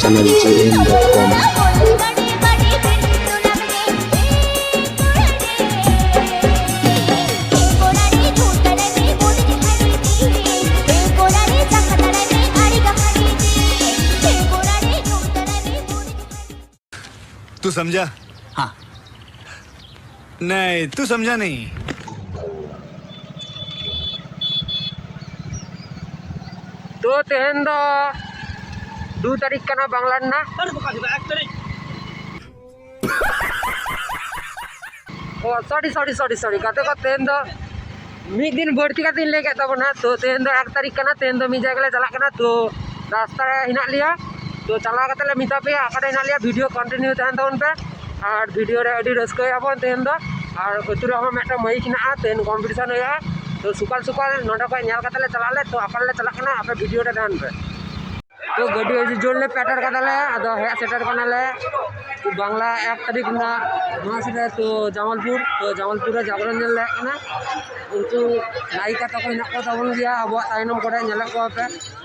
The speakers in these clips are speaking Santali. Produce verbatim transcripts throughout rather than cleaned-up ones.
channel J M dot com. तू समझा? हाँ। नहीं, तू समझा नहीं। ᱛᱚ, ᱛᱮᱦᱮᱧ ᱫᱚ ᱫᱩ ᱛᱟᱹᱨᱤᱠᱷ ᱠᱟᱱᱟ, ᱵᱟᱝᱞᱟ ᱨᱮᱱᱟᱜ᱾ ᱚ, sorry, sorry, sorry, sorry, ᱜᱟᱛᱮ ᱠᱚ, ᱛᱮᱦᱮᱧ ᱫᱚ ᱢᱤᱫ ᱫᱤᱱ ᱵᱟᱹᱲᱛᱤ ᱠᱟᱛᱮᱧ ᱞᱟᱹᱭ ᱠᱮᱫ ᱛᱟᱵᱚᱱᱟ᱾ ᱛᱚ, ᱛᱮᱦᱮᱧ ᱫᱚ ᱮᱠ ᱛᱟᱹᱨᱤᱠᱷ ᱠᱟᱱᱟ, ᱛᱮᱦᱮᱧ ᱫᱚ ᱢᱤᱫ ᱡᱟᱭᱜᱟ ᱞᱮ ᱪᱟᱞᱟᱜ ᱠᱟᱱᱟ᱾ ᱛᱚ, ᱨᱟᱥᱛᱟ ᱨᱮ ᱦᱮᱱᱟᱜ ᱞᱮᱭᱟ, ᱛᱚ, ᱪᱟᱞᱟᱣ ᱠᱟᱛᱮ ᱞᱮ ᱢᱮᱛᱟ ᱯᱮᱭᱟ ᱚᱠᱟᱨᱮ ᱦᱮᱱᱟᱜ ᱞᱮᱭᱟ᱾ ᱵᱷᱤᱰᱤᱭᱳ continue ᱛᱟᱦᱮᱱ ᱛᱟᱵᱚᱱ ᱯᱮ, ᱟᱨ ᱵᱷᱤᱰᱤᱭᱳ ᱨᱮ ᱟᱹᱰᱤ ᱨᱟᱹᱥᱠᱟᱹᱭ ᱟᱵᱚᱱ ᱛᱮᱦᱮᱧ ᱫᱚ᱾ ᱟᱨ ᱟᱹᱛᱩ ᱨᱮᱦᱚᱸ ᱢᱤᱫᱴᱟᱝ ᱢᱟᱹᱭᱤᱠ ᱦᱮᱱᱟᱜᱼᱟ, ᱛᱮᱦᱮᱧ competition ᱦᱩᱭᱩᱜᱼᱟ᱾ ᱛᱚ, ᱥᱚᱠᱟᱞ ᱥᱚᱠᱟᱞ ᱱᱚᱰᱮ ᱠᱷᱚᱱ ᱧᱮᱞ ᱠᱟᱛᱮ ᱞᱮ ᱪᱟᱞᱟᱜ ᱟᱞᱮ᱾ ᱛᱚ, ᱚᱠᱟᱨᱮ ᱞᱮ ᱪᱟᱞᱟᱜ ᱠᱟᱱᱟ, ᱟᱯᱮ ᱵᱷᱤᱰᱤᱭᱳ ᱨᱮ ᱛᱟᱦᱮᱱ ᱯᱮ᱾ ᱛᱚ, ᱜᱟᱹᱰᱤ ᱟᱹᱰᱤ ᱡᱳᱨ ᱞᱮ ᱯᱮᱴᱮᱨ ᱠᱟᱫᱟᱞᱮ, ᱟᱫᱚ ᱦᱮᱡ ᱥᱮᱴᱮᱨ ᱠᱟᱱᱟᱞᱮ ᱵᱟᱝᱞᱟ ᱮᱠ ᱛᱟᱹᱨᱤᱠᱷ ᱨᱮᱱᱟᱜ ᱱᱚᱣᱟ ᱥᱮᱫ ᱨᱮ᱾ ᱛᱚ, ᱡᱟᱢᱟᱞᱯᱩᱨ, ᱛᱚ, ᱡᱟᱢᱟᱞᱯᱩᱨ ᱨᱮ ᱡᱟᱜᱽᱨᱚᱱ ᱧᱮᱞ ᱞᱮ ᱦᱮᱡ ᱠᱟᱱᱟ᱾ ᱩᱱᱠᱩ ᱱᱟᱭᱤᱠᱟ ᱛᱟᱠᱚ ᱦᱮᱱᱟᱜ ᱠᱚ ᱛᱟᱵᱚᱱ ᱜᱮᱭᱟ ᱟᱵᱚᱣᱟᱜ ᱛᱟᱭᱱᱚᱢ ᱠᱚᱨᱮ, ᱧᱮᱞᱮᱫ ᱠᱚᱣᱟ ᱯᱮ᱾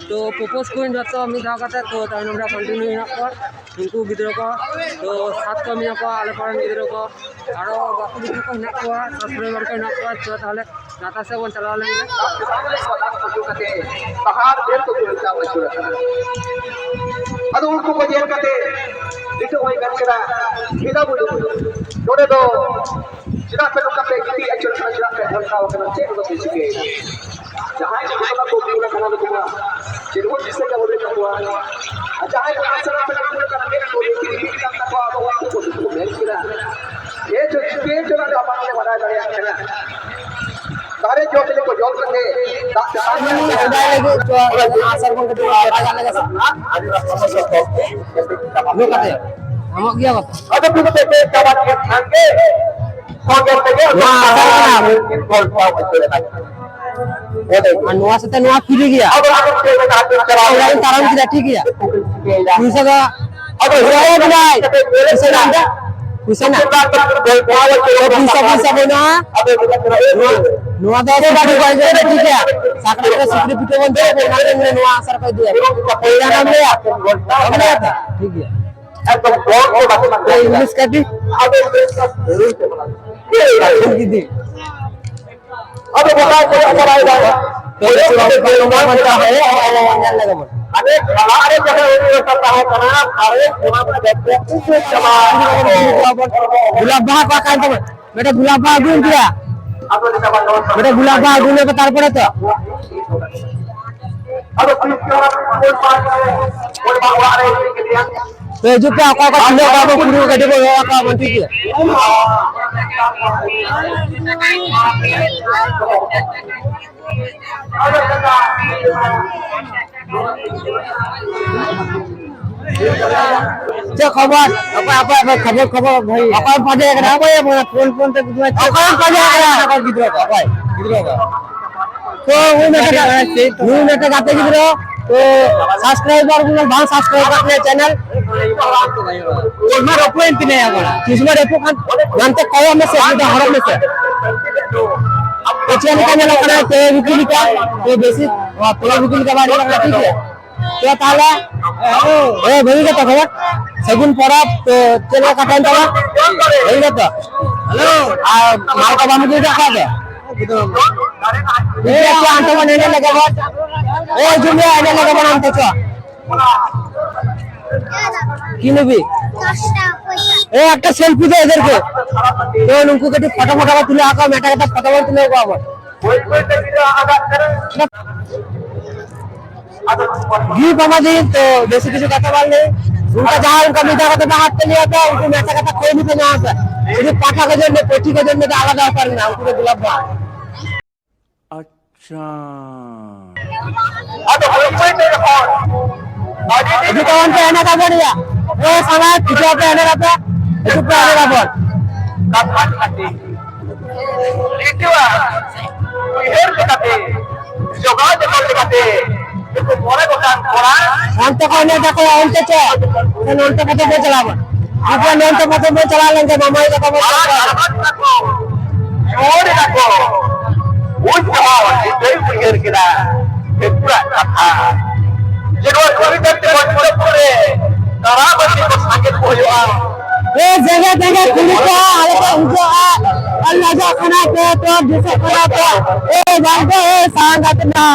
ᱛᱚ, propose ᱠᱚ ᱡᱚᱛᱚ ᱢᱤᱫ ᱫᱷᱟᱣ ᱠᱟᱛᱮ, ᱛᱚ, ᱛᱟᱭᱱᱚᱢ ᱨᱮ continue ᱦᱮᱱᱟᱜ ᱠᱚᱣᱟ ᱩᱱᱠᱩ ᱜᱤᱫᱽᱨᱟᱹ ᱠᱚ᱾ ᱛᱚ, ᱥᱟᱛ ᱠᱚ ᱢᱮᱱᱟᱜ ᱠᱚᱣᱟ ᱟᱞᱮ ᱠᱚᱨᱮᱱ ᱜᱤᱫᱽᱨᱟᱹ ᱠᱚ, ᱟᱨᱚ ᱜᱟᱛᱮ ᱜᱤᱫᱽᱨᱟᱹ ᱠᱚ ᱦᱮᱱᱟᱜ ᱠᱚᱣᱟ, subscriber ᱠᱚ ᱦᱮᱱᱟᱜ ᱠᱚᱣᱟ᱾ ᱛᱚ, ᱛᱟᱦᱚᱞᱮ ᱞᱟᱛᱟᱨ ᱥᱮᱫ ᱵᱚᱱ ᱪᱟᱞᱟᱣ ᱞᱮᱱ ᱜᱮ᱾ ᱫᱟᱜ ᱪᱮᱛᱟᱱ ᱨᱮ ᱥᱚᱫᱟ ᱠᱚ ᱠᱟᱛᱮ ᱯᱟᱦᱟᱲ ᱵᱮᱨ ᱠᱚ ᱛᱩᱞ ᱠᱟᱜ ᱟᱹᱪᱩᱨ ᱟᱠᱟᱱᱟ᱾ ᱟᱫᱚ ᱩᱱᱠᱩ ᱠᱚ ᱧᱮᱞ ᱠᱟᱛᱮ ᱱᱤᱛᱚᱜ ᱦᱚᱸᱭ ᱢᱮᱱ ᱠᱮᱫᱟ, ᱦᱮᱸᱫᱟ ᱵᱩᱨᱩ, ᱱᱚᱰᱮ ᱫᱚ ᱪᱮᱫᱟᱜ ᱯᱮ ᱱᱚᱝᱠᱟ ᱯᱮ ᱜᱤᱛᱤᱡ ᱟᱹᱪᱩᱨ ᱟᱠᱟᱱᱟ, ᱪᱮᱫᱟᱜ ᱯᱮ ᱰᱷᱚᱞᱠᱟᱣ ᱟᱠᱟᱱᱟ, ᱪᱮᱫ ᱠᱚ ᱯᱮ ᱪᱤᱠᱟᱹᱭᱮᱫᱟ? ᱡᱟᱦᱟᱸᱭ ᱠᱚ ᱥᱟᱞᱟᱜ ᱠᱚ ᱩᱯᱨᱩᱢ ᱟᱠᱟᱱᱟ, ᱱᱩᱠᱩ ᱢᱟ ᱪᱮᱫ ᱦᱚᱸ ᱫᱤᱥᱟᱹ ᱜᱮ ᱵᱟᱹᱱᱩᱜ ᱛᱟᱠᱚᱣᱟ᱾ ᱟᱨ ᱡᱟᱦᱟᱸᱭ ᱠᱚ ᱟᱥᱲᱟ ᱯᱮ ᱩᱯᱨᱩᱢ ᱟᱠᱟᱱᱟ, ᱢᱮᱫ ᱠᱚ ᱞᱤᱸᱜᱤ ᱞᱤᱸᱜᱤ ᱠᱟᱱ ᱛᱟᱠᱚᱣᱟ, ᱟᱫᱚ ᱩᱱᱠᱩ ᱠᱚ ᱢᱮᱱ ᱠᱮᱫᱟ, ᱦᱮᱸ ᱪᱚ, ᱪᱤᱠᱟᱹᱭᱮᱱ ᱪᱚ, ᱚᱱᱟ ᱫᱚ ᱵᱟᱝᱞᱮ ᱵᱟᱰᱟᱭ ᱫᱟᱲᱮᱭᱟᱜ ᱠᱟᱱᱟ᱾ ᱫᱟᱨᱮ ᱡᱚ ᱵᱤᱞᱤ ᱠᱚ ᱡᱚᱢ ᱠᱟᱛᱮ ᱫᱟᱜ ᱪᱮᱛᱟᱱ ᱨᱮ ᱥᱮᱫᱟᱭ ᱞᱟᱹᱜᱤᱫ ᱪᱚ, ᱟᱥᱟᱲ ᱵᱚᱸᱜᱟ ᱫᱚ ᱮᱴᱟᱜᱟᱜ ᱞᱟᱹᱜᱤᱫ᱾ ᱧᱩ ᱠᱟᱛᱮ ᱮᱢᱚᱜ ᱜᱮᱭᱟ ᱠᱚ᱾ ᱟᱫᱚ ᱵᱤᱱ ᱯᱮ ᱪᱟᱵᱟ ᱠᱮᱫ ᱠᱷᱟᱱ ᱜᱮ, ᱥᱚᱸᱜᱮ ᱛᱮᱜᱮ ᱱᱚᱣᱟ ᱟᱥᱟᱲ ᱠᱟᱱᱟ᱾ ᱜᱚᱞᱯᱚ ᱦᱚᱪᱚ ᱞᱮᱱᱟ᱾ ᱟᱨ ᱱᱚᱣᱟ ᱥᱟᱛᱮ ᱱᱚᱣᱟ free ᱜᱮᱭᱟ᱾ ᱟᱫᱚ ᱟᱫᱚ ᱪᱮᱫ ᱞᱮᱠᱟ ᱦᱟᱸᱜ ᱪᱟᱞᱟᱣ ᱚᱲᱟᱜ ᱤᱧ ᱛᱟᱲᱟᱢ ᱠᱮᱫᱟ, ᱴᱷᱤᱠ ᱜᱮᱭᱟ᱾ ᱪᱤᱠᱟᱹᱭᱮᱫᱟ? ᱯᱩᱭᱥᱟᱹ ᱫᱚ ᱟᱫᱚ ᱯᱩᱭᱥᱟᱹ ᱫᱚ ᱵᱟᱝ ᱫᱟ᱾ ᱯᱩᱭᱥᱟᱹ ᱧᱟᱢ ᱫᱟ᱾ ᱯᱩᱭᱥᱟᱹ ᱧᱟᱢ ᱫᱟ᱾ ᱯᱩᱭᱥᱟᱹ, ᱯᱩᱭᱥᱟᱹ ᱵᱟᱹᱱᱩᱜᱼᱟ᱾ ᱟᱫᱚ ᱱᱚᱣᱟ ᱱᱚᱣᱟ ᱫᱚ ᱥᱩᱠᱨᱤ ᱠᱚ ᱟᱹᱜᱩᱭᱟ, ᱴᱷᱤᱠ ᱜᱮᱭᱟ? ᱥᱟᱠᱨᱟᱛ ᱨᱮ ᱥᱩᱠᱨᱤ ᱯᱤᱴᱷᱟᱹ ᱵᱚᱱ ᱡᱚᱢᱟ, ᱚᱱᱟ ᱜᱮ ᱱᱚᱣᱟ ᱟᱥᱟ ᱨᱮᱠᱚ ᱤᱫᱤᱭᱟ᱾ ᱡᱟᱦᱟᱱᱟᱜ ᱮᱢ ᱞᱟᱹᱭᱟ? ᱵᱟᱢ ᱞᱟᱹᱭᱟ ᱛᱚ? ᱴᱷᱤᱠ ᱜᱮᱭᱟ᱾ ᱤᱝᱞᱤᱥ ᱠᱟᱹᱴᱤᱡ᱾ ᱟᱫᱚ ᱜᱚᱴᱟ ᱠᱚ ᱪᱟᱞᱟᱣ ᱮᱫᱟ᱾ ᱛᱚ, ᱪᱮᱫ ᱦᱚᱸ ᱵᱟᱝ ᱧᱮᱞ ᱞᱮᱜᱮ ᱵᱚᱱ᱾ ᱟᱞᱮ ᱠᱷᱟᱲᱟ ᱨᱮ ᱡᱟᱦᱟᱸ ᱦᱩᱲᱩ ᱨᱟᱠᱟᱵ ᱛᱟᱦᱮᱸ ᱠᱟᱱᱟ, ᱟᱨᱮ ᱚᱱᱟ ᱢᱟ ᱡᱚᱛᱚ ᱠᱚ ᱪᱟᱵᱟ᱾ ᱜᱩᱞᱟᱵ ᱵᱟᱦᱟ ᱠᱚ ᱟᱠᱟᱱ ᱛᱟᱢᱟ? ᱢᱤᱫᱴᱮᱱ ᱜᱩᱞᱟᱵ ᱵᱟᱦᱟ ᱟᱹᱜᱩᱭ ᱢᱮ ᱛᱚᱨᱟ᱾ ᱢᱤᱫᱴᱮᱱ ᱜᱩᱞᱟᱵ ᱵᱟᱦᱟ ᱟᱹᱜᱩᱭ ᱢᱮ ᱛᱟᱨᱯᱚᱨᱮ ᱛᱚ᱾ ᱛᱚ ᱦᱤᱡᱩᱜ ᱯᱮ, ᱚᱠᱚᱭ ᱠᱚ ᱪᱷᱩᱞᱟᱹᱣ ᱠᱚᱣᱟ ᱵᱚᱱ, ᱠᱩᱲᱤ ᱠᱚ ᱠᱟᱹᱴᱤᱡ ᱵᱚᱱ ᱨᱚᱲ ᱟᱠᱚᱣᱟ ᱵᱚᱱ, ᱴᱷᱤᱠ ᱜᱮᱭᱟ? ᱪᱮᱫ ᱠᱷᱚᱵᱚᱨ? ᱚᱠᱚᱭ, ᱚᱠᱚᱭ, ᱚᱠᱚᱭ ᱠᱷᱚᱵᱚᱨ, ᱠᱷᱚᱵᱚᱨ ᱵᱷᱟᱹᱜᱤ? ᱚᱠᱚᱭ ᱯᱟᱸᱡᱟ ᱠᱟᱱᱟ? ᱚᱠᱚᱭ ᱯᱷᱳᱱ, ᱯᱷᱳᱱ ᱛᱮ ᱵᱩᱡᱷᱟᱹᱣ ᱪᱮᱫ? ᱚᱠᱚᱭ ᱯᱟᱸᱡᱟ ᱠᱟᱱᱟ? ᱚᱠᱚᱭ ᱜᱤᱫᱽᱨᱟᱹ ᱠᱚ? ᱚᱠᱚᱭ? ᱜᱤᱫᱽᱨᱟᱹ ᱠᱚ? ᱛᱚ, ᱩᱱᱤ ᱢᱤᱫᱴᱮᱱ ᱜᱟᱛᱮ, ᱩᱱᱤ ᱢᱤᱫᱴᱮᱱ ᱜᱟᱛᱮ ᱜᱤᱫᱽᱨᱟᱹ, ᱛᱚ, subscriber ᱵᱚᱱ ᱵᱟᱝ subscribe ᱠᱟᱜ ᱞᱮᱭᱟ channel᱾ ᱚᱱᱟ ᱨᱚᱯᱚᱲ ᱮᱱ ᱛᱤᱱᱟᱹᱭᱟ ᱵᱟᱲᱟ᱾ ᱛᱤᱥ ᱢᱟ ᱨᱟᱹᱯᱩᱫ ᱠᱟᱱ, ᱱᱟᱱᱛᱮ ᱠᱚᱭᱚᱜ ᱢᱮᱥᱮ, ᱢᱤᱫ ᱫᱷᱟᱣ ᱦᱚᱨᱚᱜ ᱢᱮᱥᱮ᱾ ᱛᱚ, ᱪᱮᱫ ᱞᱮᱠᱟ ᱧᱮᱞᱚᱜ ᱠᱟᱱᱟ? ᱯᱮ ᱵᱤᱯᱤ ᱞᱮᱠᱟ, ᱛᱚ, ᱵᱮᱥᱤ, ᱯᱮ ᱵᱤᱯᱤ ᱞᱮᱠᱟ ᱵᱟᱝ ᱧᱮᱞᱚᱜ ᱠᱟᱱᱟ, ᱴᱷᱤᱠ ᱜᱮᱭᱟ? ᱛᱚ ᱛᱟᱦᱞᱮ, ᱦᱮᱸ, ᱵᱷᱟᱹᱜᱤ ᱜᱮᱛᱚ ᱠᱷᱚᱵᱚᱨ? ᱥᱟᱹᱜᱩᱱ ᱯᱚᱨᱚᱵᱽ, ᱛᱚ ᱪᱮᱫ ᱞᱮᱠᱟ ᱠᱟᱴᱟᱣᱮᱱ ᱛᱟᱢᱟ? ᱵᱷᱟᱹᱜᱤ ᱜᱮᱛᱚ? ᱦᱮᱞᱳ᱾ ᱟᱨ ᱢᱟᱞ ᱠᱚ ᱵᱟᱢ ᱟᱹᱜᱩ ᱟᱠᱟᱫ ᱠᱚᱣᱟ ᱛᱚ? ᱴᱷᱤᱠ ᱜᱮᱭᱟ, ᱪᱚ, ᱟᱱᱛᱮ ᱵᱚᱱ ᱮᱱᱮᱡ ᱞᱮᱜᱮ ᱵᱚᱱ᱾ ᱮ, ᱡᱩᱞᱤᱭᱟ, ᱮᱱᱮᱡ ᱞᱮᱜᱮ ᱵᱚᱱ ᱟᱱᱛᱮ, ᱪᱚ᱾ কি নিবি? দশ টাকা পয়সা। এ, একটা সেলফি দে এদেরকে। তো নুংকু ᱠᱟᱹᱴᱤᱡ ᱯᱷᱳᱴᱳ ᱯᱷᱳᱴᱳ ᱠᱚ ᱛᱩᱞᱟᱹᱣ ᱟᱠᱚ, ᱢᱤᱫᱴᱟᱝ ᱠᱟᱛᱮ ᱯᱷᱳᱴᱳ ᱵᱚᱱ ᱛᱩᱞᱟᱹᱣ ᱠᱚᱣᱟ ᱵᱚᱱ᱾ ᱜᱤᱯᱷᱴ ᱮᱢᱟ ᱫᱤᱱ, ᱛᱚ ᱵᱮᱥᱤ ᱠᱤᱪᱷᱩ ᱠᱟᱛᱷᱟ ᱵᱟᱝ ᱞᱟᱹᱭ᱾ ᱩᱱᱠᱟ ᱡᱟᱦᱟᱸ ᱩᱱᱠᱟ ᱢᱤᱫ ᱫᱷᱟᱣ ᱠᱟᱛᱮ ᱯᱮ ᱦᱟᱛ ᱛᱟᱞᱮᱭᱟ, ᱛᱚ ᱩᱱᱠᱩ ᱢᱤᱫᱴᱟᱝ ᱠᱟᱛᱷᱟ ᱠᱷᱚᱭ ᱱᱤᱯᱮ ᱧᱟᱢ ᱯᱮ᱾ ᱥᱩᱫᱷᱩ ᱯᱟᱴᱷᱟ ᱠᱚ ᱡᱚᱱ ᱯᱮ, ᱯᱟᱹᱴᱷᱤ ᱠᱚ ᱡᱚᱱ ᱯᱮ, ᱟᱞᱟᱫᱟ ᱵᱮᱯᱟᱨ ᱢᱮᱱᱟᱜᱼᱟ, ᱩᱱᱠᱩ ᱫᱚ ᱜᱩᱞᱟᱵ ᱵᱟᱦᱟ᱾ ᱟᱪᱪᱷᱟ᱾ ᱟᱫᱚ ᱦᱳᱭ ᱦᱳᱭ ᱛᱮ ᱡᱚᱠᱷᱚᱱ ᱟᱹᱰᱤ ᱫᱤᱱ ᱦᱤᱡᱩᱜ ᱛᱟᱵᱚᱱ ᱯᱮ, ᱮᱱᱮᱡ ᱟᱵᱚᱱ ᱭᱟ᱾ ᱮ ᱥᱟᱞᱟ, ᱦᱤᱡᱩᱜ ᱟᱯᱮ, ᱮᱱᱮᱡ ᱟᱯᱮ᱾ ᱦᱤᱡᱩᱜ ᱯᱮ, ᱮᱱᱮᱡ ᱟᱵᱚᱱ᱾ ᱠᱟᱛᱷᱟ ᱠᱷᱟᱹᱴᱤ ᱨᱤᱛᱤᱣᱟ ᱩᱭᱦᱟᱹᱨ ᱞᱮᱠᱟᱛᱮ, ᱡᱚᱜᱟᱣ ᱡᱚᱛᱚᱱ ᱞᱮᱠᱟᱛᱮ, ᱱᱩᱠᱩ ᱢᱚᱬᱮ ᱜᱚᱴᱟᱝ ᱠᱚᱲᱟ ᱚᱱᱛᱮ ᱠᱚ ᱮᱱᱮᱡ ᱫᱟᱠᱚ, ᱚᱱᱛᱮ ᱪᱚ᱾ ᱥᱮ ᱱᱚᱱᱛᱮ ᱯᱟᱛᱟ ᱵᱚᱱ ᱪᱟᱞᱟᱣ ᱵᱚᱱ᱾ ᱟᱵᱚ ᱱᱚᱱᱛᱮ ᱯᱟᱛᱟ ᱵᱚᱱ ᱪᱟᱞᱟᱣ ᱞᱮᱱ ᱜᱮ, ᱢᱟᱢᱟᱭ ᱫᱟᱠᱟ ᱵᱚᱱ ᱡᱚᱢ ᱠᱚᱣᱟ᱾ ᱨᱚᱲ ᱮᱫᱟ ᱠᱚ, ᱩᱱ ᱡᱚᱦᱚᱜ ᱡᱩᱫᱟᱹᱭ ᱩᱭᱦᱟᱹᱨ ᱠᱮᱫᱟ ᱴᱷᱟᱹᱠᱩᱨᱟᱜ ᱠᱟᱛᱷᱟ, ᱡᱮ ᱱᱚᱣᱟ ᱠᱚᱨᱤᱰᱚᱨ ᱛᱮ ᱢᱚᱧᱪᱚᱯᱩᱨ ᱨᱮ ᱛᱟᱨᱟᱵᱟᱹᱛᱤ ᱠᱚ ᱥᱟᱸᱜᱮ ᱠᱚ ᱦᱩᱭᱩᱜᱼᱟ᱾ ᱮ ᱡᱮᱜᱮ ᱛᱮᱜᱮ ᱠᱩᱲᱤ ᱠᱚ ᱟᱞᱮ ᱯᱮ ᱦᱤᱡᱩᱜᱼᱟ, ᱟᱨ ᱞᱟᱡᱟᱜ ᱠᱟᱱᱟ ᱯᱮ ᱛᱚ, ᱫᱤᱥᱟᱹᱜ ᱠᱟᱱᱟ ᱯᱮ, ᱮ ᱵᱟᱝ ᱫᱚ ᱮ ᱥᱟᱸᱜᱟᱛ ᱱᱟ᱾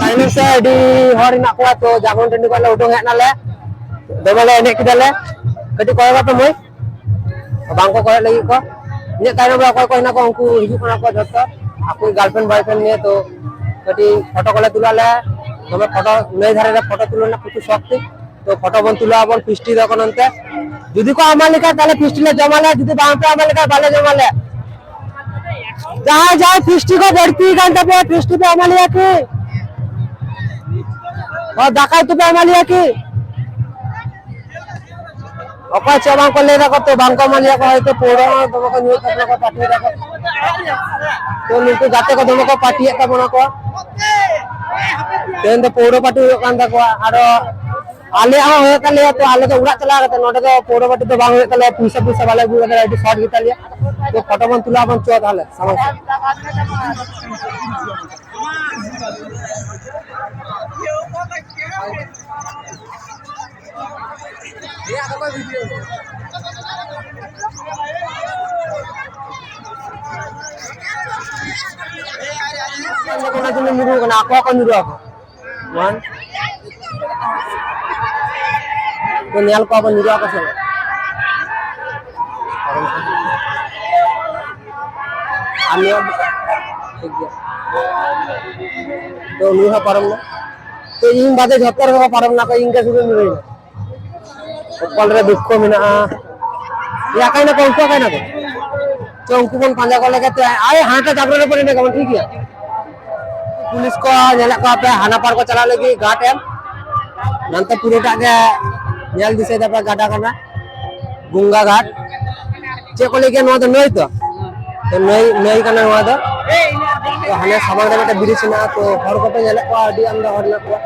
ᱛᱟᱭᱱᱚᱢ ᱥᱮᱫ ᱟᱹᱰᱤ ᱦᱚᱲ ᱦᱮᱱᱟᱜ ᱠᱚᱣᱟ, ᱛᱚ ᱡᱟᱜᱚᱱ ᱴᱟᱺᱰᱤ ᱠᱷᱚᱱ ᱞᱮ ᱩᱰᱩᱝ ᱦᱮᱡ ᱱᱟᱞᱮ, ᱫᱚᱢᱮ ᱞᱮ ᱮᱱᱮᱡ ᱠᱮᱫᱟᱞᱮ᱾ ᱠᱟᱹᱴᱤᱡ ᱠᱚᱭᱚᱜ ᱠᱟᱛᱮ ᱢᱟᱹᱭ, ᱵᱟᱝ ᱠᱚ ᱠᱚᱭᱚᱜ ᱞᱟᱹᱜᱤᱫ ᱠᱚ᱾ ᱤᱧᱟᱹᱜ ᱛᱟᱭᱱᱚᱢ ᱨᱮ ᱚᱠᱚᱭ ᱠᱚ ᱦᱮᱱᱟᱜ ᱠᱚᱣᱟ, ᱩᱱᱠᱩ ᱦᱤᱡᱩᱜ ᱠᱟᱱᱟ ᱠᱚ ᱡᱚᱛᱚ, ᱟᱠᱚ ᱜᱟᱨᱞᱯᱷᱨᱮᱱᱰ ᱵᱚᱭᱯᱷᱨᱮᱱᱰ ᱱᱤᱭᱮ᱾ ᱛᱚ ᱠᱟᱹᱴᱤᱡ ᱯᱷᱳᱴᱳ ᱠᱚᱞᱮ ᱛᱩᱞᱟᱹᱣ ᱞᱮ, ᱫᱚᱢᱮ ᱯᱷᱳᱴᱳ, ᱱᱟᱹᱭ ᱫᱷᱟᱨᱮ ᱨᱮ ᱯᱷᱳᱴᱳ ᱛᱩᱞᱟᱹᱣ ᱨᱮᱱᱟᱜ ᱯᱨᱚᱪᱩᱨ ᱥᱚᱠ ᱛᱤᱧ᱾ ᱛᱚ ᱯᱷᱳᱴᱳ ᱵᱚᱱ ᱛᱩᱞᱟᱹᱣ ᱟᱵᱚᱱ, ᱯᱷᱤᱥᱴᱤ ᱫᱚ ᱮᱠᱷᱚᱱ ᱚᱱᱛᱮ᱾ ᱡᱩᱫᱤ ᱠᱚ ᱮᱢᱟ ᱞᱮᱠᱷᱟᱱ ᱛᱟᱦᱞᱮ ᱯᱷᱤᱥᱴᱤ ᱞᱮ ᱡᱚᱢᱟᱞᱮ, ᱡᱩᱫᱤ ᱵᱟᱝ ᱯᱮ ᱮᱢᱟ ᱞᱮᱠᱷᱟᱱ ᱵᱟᱞᱮ ᱡᱚᱢᱟᱞᱮ᱾ ᱡᱟᱦᱟᱸᱭ ᱡᱟᱦᱟᱸᱭ ᱯᱷᱤᱥᱴᱤ ᱠᱚ ᱵᱟᱹᱲᱛᱤ ᱠᱟᱱ ᱛᱟᱯᱮᱭᱟ, ᱯᱷᱤᱥᱴᱤ ᱯᱮ ᱮᱢᱟ ᱞᱮᱭᱟ ᱠᱤ? ᱚ, ᱫᱟᱠᱟ ᱩᱛᱩ ᱯᱮ ᱮᱢᱟ ᱞᱮᱭᱟ ᱠᱤ? ᱚᱠᱚᱭ ᱪᱮᱫ ᱵᱟᱝ ᱠᱚ ᱞᱟᱹᱭ ᱫᱟᱠᱚ ᱛᱚ, ᱵᱟᱝ ᱠᱚ ᱮᱢᱟ ᱞᱮᱭᱟ ᱠᱚ, ᱦᱚᱭᱛᱳ ᱯᱟᱹᱣᱨᱟᱹ ᱦᱚᱸ ᱫᱚᱢᱮ ᱠᱚ ᱧᱩᱭᱮᱫ ᱛᱟᱵᱚᱱᱟ ᱠᱚ, ᱯᱟᱹᱴᱤ ᱫᱟᱠᱚ᱾ ᱛᱚ, ᱱᱩᱠᱩ ᱜᱟᱛᱮ ᱠᱚ ᱫᱚᱢᱮ ᱠᱚ ᱯᱟᱹᱴᱤᱭᱮᱫ ᱛᱟᱵᱚᱱᱟ ᱠᱚ᱾ ᱛᱮᱦᱮᱧ ᱫᱚ ᱯᱟᱹᱣᱨᱟᱹ ᱯᱟᱹᱴᱤ ᱦᱩᱭᱩᱜ ᱠᱟᱱ ᱛᱟᱠᱚᱣᱟ, ᱟᱨᱚ ᱟᱞᱮᱭᱟᱜ ᱦᱚᱸ ᱦᱩᱭᱩᱜ ᱛᱟᱞᱮᱭᱟ, ᱛᱚ ᱟᱞᱮ ᱫᱚ ᱚᱲᱟᱜ ᱪᱟᱞᱟᱣ ᱠᱟᱛᱮ, ᱱᱚᱰᱮ ᱫᱚ ᱯᱟᱹᱣᱨᱟᱹ ᱯᱟᱹᱴᱤ ᱫᱚ ᱵᱟᱝ ᱦᱩᱭᱩᱜ ᱛᱟᱞᱮᱭᱟ, ᱯᱩᱭᱥᱟᱹ ᱯᱩᱭᱥᱟᱹ ᱵᱟᱞᱮ ᱟᱹᱜᱩ ᱠᱟᱫᱟ, ᱟᱹᱰᱤ ᱥᱚᱨᱴ ᱜᱮᱛᱟᱞᱮᱭᱟ᱾ ᱛᱚ, ᱯᱷᱳᱴᱳ ᱵᱚᱱ ᱛᱩᱞᱟᱹᱣᱟ, ᱵᱚᱱ ᱪᱚ ᱛᱟᱦᱞᱮ ᱥᱟᱢᱟᱝ ᱥᱮᱫ᱾ ᱚᱱᱟ ᱡᱚᱱᱱᱚ ᱧᱩᱨᱩ ᱠᱟᱱᱟ, ᱟᱠᱚ ᱟᱠᱚ ᱧᱩᱨᱩ ᱟᱠᱚ᱾ ᱚᱣᱟᱱ᱾ ᱠᱚ ᱧᱮᱞ ᱠᱚᱣᱟ ᱵᱚᱱ ᱧᱩᱨᱩ ᱟᱠᱚ ᱥᱮ ᱵᱟᱝ᱾ ᱟᱨ ᱱᱤᱭᱟᱹ ᱴᱷᱤᱠ ᱜᱮᱭᱟ᱾ ᱛᱚ, ᱱᱩᱭ ᱦᱚᱸ ᱯᱟᱨᱚᱢ ᱱᱟ᱾ ᱛᱚ, ᱤᱧ ᱵᱟᱫᱮ ᱡᱷᱚᱛᱚ ᱦᱚᱲ ᱠᱚ ᱯᱟᱨᱚᱢ ᱱᱟ ᱠᱚ, ᱤᱧ ᱜᱮ ᱥᱩᱫᱷᱩ ᱧᱩᱨᱩᱭ ᱱᱟ᱾ ᱠᱚᱯᱟᱞ ᱨᱮ ᱫᱩᱠᱠᱷᱚ ᱢᱮᱱᱟᱜᱼᱟ᱾ ᱮ, ᱚᱠᱟᱭ ᱱᱟᱠᱚ, ᱩᱱᱠᱩ ᱚᱠᱟᱭ ᱱᱟᱠᱚ? ᱪᱚ, ᱩᱱᱠᱩ ᱵᱚᱱ ᱯᱟᱸᱡᱟ ᱠᱚ ᱞᱮᱜᱮ ᱛᱮ᱾ ᱟᱭ, ᱦᱟᱱᱟᱴᱟᱜ ᱡᱟᱵᱨᱟ ᱨᱮ ᱯᱟᱨᱮ ᱮᱱᱮᱡ ᱠᱟᱵᱚᱱ, ᱴᱷᱤᱠ ᱜᱮᱭᱟ᱾ ᱯᱩᱞᱤᱥ ᱠᱚ ᱧᱮᱞᱮᱫ ᱠᱚᱣᱟ ᱯᱮ, ᱦᱟᱱᱟ ᱯᱟᱨ ᱠᱚ ᱪᱟᱞᱟᱜ ᱞᱟᱹᱜᱤᱫ ᱜᱷᱟᱴ ᱮᱢ᱾ ᱱᱟᱱᱛᱮ ᱯᱩᱨᱟᱹᱴᱟᱜ ᱜᱮ ᱧᱮᱞ ᱫᱤᱥᱟᱹᱭ ᱫᱟᱯᱮ, ᱜᱟᱰᱟ ᱠᱟᱱᱟ, ᱜᱚᱝᱜᱟ ᱜᱷᱟᱴ᱾ ᱪᱮᱫ ᱠᱚ ᱞᱟᱹᱭ ᱜᱮᱭᱟ ᱱᱚᱣᱟ ᱫᱚ, ᱱᱟᱹᱭ ᱛᱚ? ᱛᱚ, ᱱᱟᱹᱭ, ᱱᱟᱹᱭ ᱠᱟᱱᱟ ᱱᱚᱣᱟ ᱫᱚ᱾ ᱛᱚ, ᱦᱟᱱᱮ ᱥᱟᱢᱟᱝ ᱨᱮ ᱢᱤᱫᱴᱮᱱ ᱵᱨᱤᱡᱽ ᱢᱮᱱᱟᱜᱼᱟ, ᱛᱚ, ᱦᱚᱲ ᱠᱚᱯᱮ ᱧᱮᱞᱮᱫ ᱠᱚᱣᱟ, ᱟᱹᱰᱤ ᱟᱢᱫᱟ ᱦᱚᱲ ᱢᱮᱱᱟᱜ ᱠᱚᱣᱟ᱾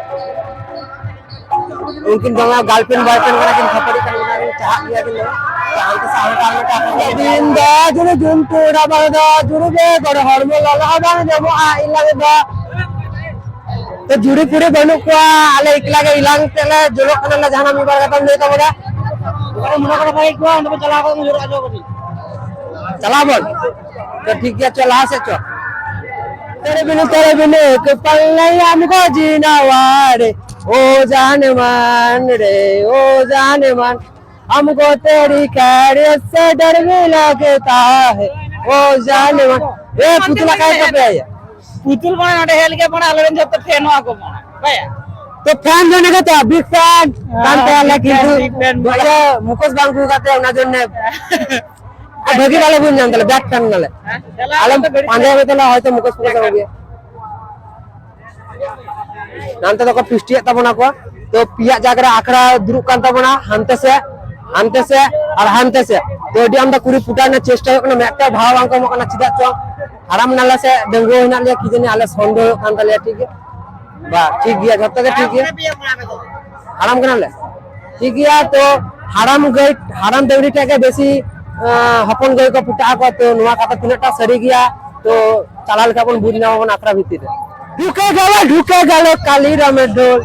ᱩᱱᱠᱤᱱ ᱫᱚᱢᱮ ᱜᱟᱨᱞᱯᱷᱨᱮᱱᱰ ᱵᱚᱭᱯᱷᱨᱮᱱᱰ ᱠᱟᱱᱟ ᱠᱤᱱ, ᱠᱷᱟᱹᱯᱟᱹᱨᱤ ᱠᱟᱱᱟ ᱠᱤᱱ, ᱪᱟᱦᱟᱜ ᱜᱮᱭᱟ ᱠᱤᱱ ᱫᱚᱢᱮ᱾ ᱛᱚ ᱦᱟᱱᱛᱮ ᱥᱮ ᱦᱟᱱᱛᱮ ᱟᱨ ᱢᱤᱫᱴᱟᱝ ᱫᱤᱱ ᱫᱚ ᱡᱩᱫᱤ ᱡᱩᱱᱛᱩ ᱨᱟᱵᱟᱝ ᱫᱚ ᱡᱩᱨᱩ ᱜᱮ ᱜᱚᱲ ᱦᱚᱲᱢᱚ ᱞᱚᱞᱚ ᱦᱚᱸ ᱵᱟᱝ ᱧᱟᱢᱚᱜᱼᱟ ᱤᱞᱟᱝ ᱫᱚ᱾ ᱛᱚ ᱡᱩᱨᱤ ᱯᱩᱨᱤ ᱵᱟᱹᱱᱩᱜ ᱠᱚᱣᱟ, ᱟᱞᱮ ᱮᱠᱞᱟ ᱜᱮ ᱤᱞᱟᱝ ᱛᱮᱞᱮ ᱡᱚᱞᱚᱜ ᱠᱟᱱᱟ ᱞᱮ, ᱡᱟᱦᱟᱱᱟᱜ ᱢᱤᱫ ᱵᱟᱨ ᱠᱟᱛᱷᱟᱢ ᱞᱟᱹᱭ ᱛᱟᱵᱚᱱᱟ? ᱚᱠᱟᱨᱮ ᱢᱚᱱᱮ ᱠᱚᱨᱮ ᱵᱷᱟᱜᱮ ᱠᱚᱣᱟ, ᱚᱸᱰᱮ ᱵᱚᱱ ᱪᱟᱞᱟᱣ ᱠᱟᱛᱮ ᱡᱚᱞᱚᱜᱼᱟ, ᱪᱚ ᱠᱟᱹᱴᱤᱡ᱾ ᱪᱟᱞᱟᱣ ᱵᱚᱱ᱾ ᱛᱚ ᱴᱷᱤᱠ ᱜᱮᱭᱟ, ᱪᱚ ᱞᱟᱦᱟ ᱥᱮᱫ ᱪᱚ᱾ ᱛᱮᱨᱮ ᱵᱤᱱᱤ ᱛᱮᱨᱮ ᱵᱤᱱᱤ ᱠᱚᱯᱟᱞ ᱞᱟᱭᱟᱢ ᱠᱚ ᱡᱤᱱᱟᱣᱟ ᱨᱮ, ᱳ ᱡᱟᱱᱮ ᱢᱟᱱ ᱨᱮ, ᱳ ᱡᱟᱱᱮ ᱢᱟᱱ, ᱦᱟᱢᱠᱳ ᱛᱮᱨᱤ ᱠᱷᱟᱭᱨᱤᱭᱚᱛ ᱥᱮ ᱰᱟᱨ ᱵᱷᱤ ᱞᱟᱜᱽᱛᱟ ᱦᱮ, ᱳ ᱡᱟᱱᱮ ᱢᱟᱱ᱾ ᱮ, ᱯᱩᱛᱞᱟ ᱠᱟᱭ ᱠᱟᱯᱮ ᱟᱭᱟ? ᱯᱩᱛᱩᱞ ᱢᱟᱱᱮ ᱱᱚᱰᱮ ᱦᱮᱡ ᱞᱮᱜᱮ ᱢᱟᱱᱮ ᱟᱞᱮ ᱨᱮᱱ ᱡᱚᱛᱚ ᱯᱷᱮᱱᱚᱜᱼᱟ ᱠᱚ ᱢᱟᱱᱮ, ᱵᱟᱭᱟ? ᱛᱚ ᱯᱷᱮᱱ ᱫᱚ ᱱᱤᱠᱟᱹ ᱛᱚ, ᱵᱤᱜᱽ ᱯᱷᱮᱱ ᱠᱟᱱ ᱛᱟᱭᱟ ᱞᱮ, ᱵᱤᱜᱽ ᱯᱷᱮᱱ, ᱠᱤᱱᱛᱩ ᱵᱤᱜᱽ ᱯᱷᱮᱱ᱾ ᱵᱚᱞᱮ ᱢᱩᱠᱷᱚᱥ ᱵᱟᱝ ᱟᱹᱜᱩ ᱠᱟᱛᱮ ᱚᱱᱟ ᱡᱚᱱᱱᱮ ᱵᱷᱟᱹᱜᱤ ᱵᱟᱞᱮ ᱵᱩᱡᱽ ᱧᱟᱢ ᱫᱟᱞᱮ, ᱵᱮᱠ ᱯᱷᱮᱱ ᱱᱟᱞᱮ᱾ ᱦᱮᱸ, ᱪᱟᱞᱟᱣ ᱟᱞᱮ ᱠᱟᱛᱮ ᱵᱮᱠ ᱯᱟᱸᱡᱟ ᱯᱷᱮᱱ᱾ ᱦᱩᱭᱩᱜ ᱛᱟᱞᱮ, ᱦᱚᱭᱛᱚ ᱢᱩᱠᱷᱚᱥ ᱯᱷᱩᱠᱷᱚᱥ ᱟᱹᱜᱩᱭᱟ᱾ ᱱᱟᱱᱛᱮ ᱫᱚᱠᱚ ᱯᱤᱥᱴᱤᱭᱮᱫ ᱛᱟᱵᱚᱱᱟ ᱠᱚ᱾ ᱛᱚ ᱯᱮᱭᱟ ᱡᱟᱭᱜᱟ ᱨᱮ ᱟᱠᱷᱲᱟ ᱫᱩᱲᱩᱵ ᱠᱟᱱ ᱛᱟᱵᱚᱱᱟ, ᱦᱟᱱᱛᱮ ᱥᱮᱫ, ᱦᱟᱱᱛᱮ ᱥᱮᱫ ᱟᱨ ᱦᱟᱱᱛᱮ ᱥᱮᱫ᱾ ᱛᱚ ᱟᱹᱰᱤ ᱟᱢᱫᱟ ᱠᱩᱲᱤ ᱯᱩᱴᱟᱹᱣ ᱨᱮᱱᱟᱜ ᱪᱮᱥᱴᱟ ᱦᱩᱭᱩᱜ ᱠᱟᱱᱟ, ᱢᱤᱫᱴᱟᱝ ᱵᱷᱟᱣ ᱵᱟᱝ ᱠᱚ ᱮᱢᱚᱜ ᱠᱟᱱᱟ᱾ ᱪᱮᱫᱟᱜ ᱪᱚ ᱦᱟᱲᱟᱢ ᱱᱟᱞᱟ ᱥᱮ ᱰᱟᱺᱜᱩᱣᱟᱹ ᱦᱮᱱᱟᱜ ᱞᱮᱭᱟ, ᱠᱤ ᱡᱟᱹᱱᱤ ᱟᱞᱮ ᱥᱚᱱᱫᱮᱦ ᱦᱩᱭᱩᱜ ᱠᱟᱱ ᱛᱟᱞᱮᱭᱟ᱾ ᱴᱷᱤᱠ ᱜᱮᱭᱟ, ᱵᱟ, ᱴᱷᱤᱠ ᱜᱮᱭᱟ, ᱡᱷᱚᱛᱚ ᱜᱮ ᱴᱷᱤᱠ ᱜᱮᱭᱟ᱾ ᱦᱟᱲᱟᱢ ᱠᱟᱱᱟᱞᱮ, ᱴᱷᱤᱠ ᱜᱮᱭᱟ᱾ ᱛᱚ ᱦᱟᱲᱟᱢ ᱜᱟᱹᱭ, ᱦᱟᱲᱟᱢ ᱰᱟᱹᱝᱨᱤ ᱴᱷᱮᱡ ᱜᱮ ᱵᱮᱥᱤ, ᱟᱸ, ᱦᱚᱯᱚᱱ ᱜᱟᱹᱭ ᱠᱚ ᱯᱩᱴᱟᱜ ᱟᱠᱚ᱾ ᱛᱚ ᱱᱚᱣᱟ ᱠᱟᱛᱷᱟ ᱛᱤᱱᱟᱹᱜ ᱴᱟ ᱥᱟᱹᱨᱤ ᱜᱮᱭᱟ, ᱛᱚ ᱪᱟᱞᱟᱣ ᱞᱮᱠᱷᱟᱱ ᱵᱚᱱ ᱵᱩᱡᱽ ᱧᱟᱢᱟ ᱵᱚᱱ ᱟᱠᱷᱲᱟ ᱵᱷᱤᱛᱤᱨ ᱨᱮ᱾ ঢুকে গেল, ঢুকে গেল কালিরামের ঢোল।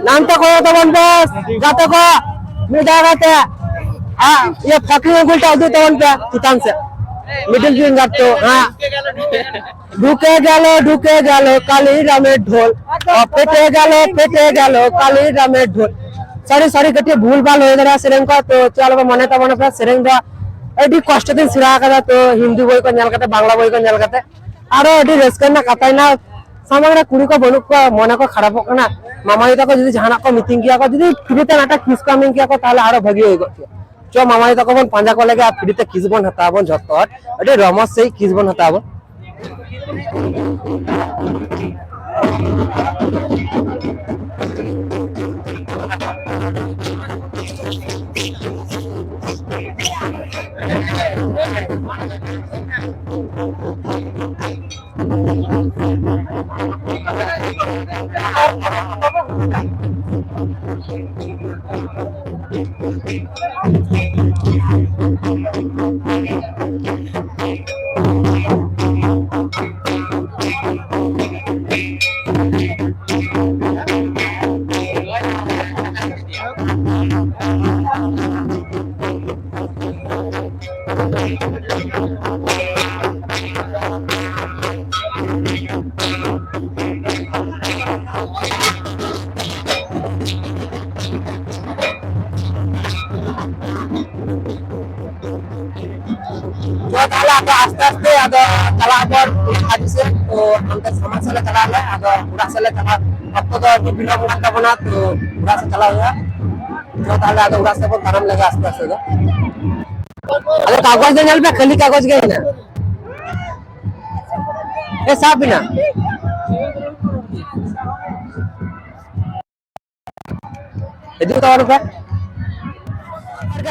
ᱱᱟᱱᱛᱮ ᱠᱚᱭᱚᱜ ᱛᱟᱵᱚᱱ ᱯᱮ, ᱜᱟᱛᱮ ᱠᱚ, ᱢᱤᱫ ᱫᱷᱟᱣ ᱠᱟᱛᱮ᱾ ᱟᱨ ᱤᱭᱟᱹ ᱯᱷᱟᱹᱠᱤ ᱟᱝᱜᱩᱞ ᱴᱟᱜ ᱩᱫᱩᱜ ᱛᱟᱵᱚᱱ ᱯᱮ ᱪᱮᱛᱟᱱ ᱥᱮᱫ, middle finger ᱴᱩ, ᱦᱮᱸ᱾ ঢুকে গেল, ঢুকে গেল কালিরামের ঢোল, ও ফেটে গেল, ফেটে গেল কালিরামের ঢোল। ᱥᱚᱨᱤ, ᱥᱚᱨᱤ, ᱠᱟᱹᱴᱤᱡ ᱵᱷᱩᱞ ᱵᱷᱟᱞ ᱦᱩᱭ ᱫᱟᱲᱮᱭᱟᱜᱼᱟ ᱥᱮᱨᱮᱧ ᱠᱚ, ᱛᱚ ᱪᱮᱫ ᱟᱞᱚᱯᱮ ᱢᱚᱱᱮ ᱛᱟᱵᱚᱱᱟ ᱯᱮ᱾ ᱥᱮᱨᱮᱧ ᱫᱚ ᱟᱹᱰᱤ ᱠᱚᱥᱴᱚ ᱛᱤᱧ ᱥᱮᱬᱟ ᱟᱠᱟᱫᱟ, ᱛᱚ ᱦᱤᱱᱫᱤ ᱵᱳᱭ ᱠᱚ ᱧᱮᱞ ᱠᱟᱛᱮ, ᱵᱟᱝᱞᱟ ᱵᱳᱭ ᱠᱚ ᱧᱮᱞ ᱠᱟᱛᱮ᱾ ᱟᱨᱚ ᱟᱹᱰᱤ ᱨᱟᱹᱥᱠᱟᱹ ᱨᱮᱱᱟᱜ ᱠᱟᱛᱷᱟ ᱦᱮᱱᱟ, ᱥᱟᱢᱟᱝ ᱨᱮ ᱠᱩᱲᱤ ᱠᱚ ᱵᱟᱹᱱᱩᱜ ᱠᱚᱣᱟ, ᱢᱚᱱᱮ ᱠᱚ ᱠᱷᱟᱨᱟᱯᱚᱜ ᱠᱟᱱᱟ᱾ ᱢᱟᱢᱟᱭᱩ ᱛᱟᱠᱚ ᱡᱩᱫᱤ ᱡᱟᱦᱟᱱᱟᱜ ᱠᱚ ᱢᱤᱛᱤᱧ ᱠᱮᱭᱟ ᱠᱚ, ᱡᱩᱫᱤ free ᱛᱮ ᱢᱤᱫᱴᱟᱝ kiss ᱠᱚ ᱮᱢᱟᱹᱧ ᱠᱮᱭᱟ ᱠᱚ, ᱛᱟᱦᱚᱞᱮ ᱟᱨᱚ ᱵᱷᱟᱹᱜᱤ ᱦᱩᱭ ᱠᱚᱜ ᱠᱮᱭᱟ᱾ ᱪᱚ ᱢᱟᱢᱟᱭᱩ ᱛᱟᱠᱚ ᱵᱚᱱ ᱯᱟᱸᱡᱟ ᱠᱚ ᱞᱮᱜᱮ ᱟᱨ free ᱛᱮ kiss ᱵᱚᱱ ᱦᱟᱛᱟᱣᱟ ᱵᱚᱱ ᱡᱷᱚᱛᱚ ᱦᱚᱲ, ᱟᱹᱰᱤ ᱨᱚᱢᱚᱡᱽ ᱥᱟᱺᱦᱤᱡ kiss ᱵᱚᱱ ᱦᱟᱛᱟᱣᱟ ᱵᱚᱱ᱾ ᱛᱚ ᱛᱟᱦᱞᱮ ᱟᱫᱚ ᱟᱥᱛᱮ ᱟᱥᱛᱮ ᱟᱫᱚ ᱪᱟᱞᱟᱜ ᱟᱵᱚᱱ ᱚᱲᱟᱜ ᱥᱮᱫ᱾ ᱛᱚ ᱦᱟᱱᱛᱮ ᱥᱟᱢᱟᱝ ᱥᱮᱫ ᱞᱮ ᱪᱟᱞᱟᱜ ᱟᱞᱮ, ᱟᱫᱚ ᱚᱲᱟᱜ ᱥᱮᱫ ᱞᱮ ᱪᱟᱞᱟᱜ ᱚᱠᱛᱚ ᱫᱚ ᱟᱹᱰᱤ ᱵᱤᱞᱚᱢ ᱠᱟᱱ ᱛᱟᱵᱚᱱᱟ, ᱛᱚ ᱚᱲᱟᱜ ᱥᱮᱫ ᱪᱟᱞᱟᱜ ᱦᱩᱭᱩᱜᱼᱟ᱾ ᱛᱚ ᱛᱟᱦᱞᱮ ᱟᱫᱚ ᱚᱲᱟᱜ ᱥᱮᱫ ᱵᱚᱱ ᱛᱟᱲᱟᱢ ᱞᱮᱜᱮ ᱟᱥᱛᱮ ᱟᱥᱛᱮ ᱫᱚ᱾ ᱟᱫᱚ ᱠᱟᱜᱚᱡᱽ ᱫᱚ ᱧᱮᱞ ᱯᱮ, ᱠᱷᱟᱹᱞᱤ ᱠᱟᱜᱚᱡᱽ ᱜᱮ ᱦᱮᱱᱟᱜᱼᱟ᱾ ᱮ, ᱥᱟᱵ ᱮᱱᱟ᱾ ᱦᱤᱡᱩᱜ ᱛᱟᱵᱚᱱ ᱯᱮ᱾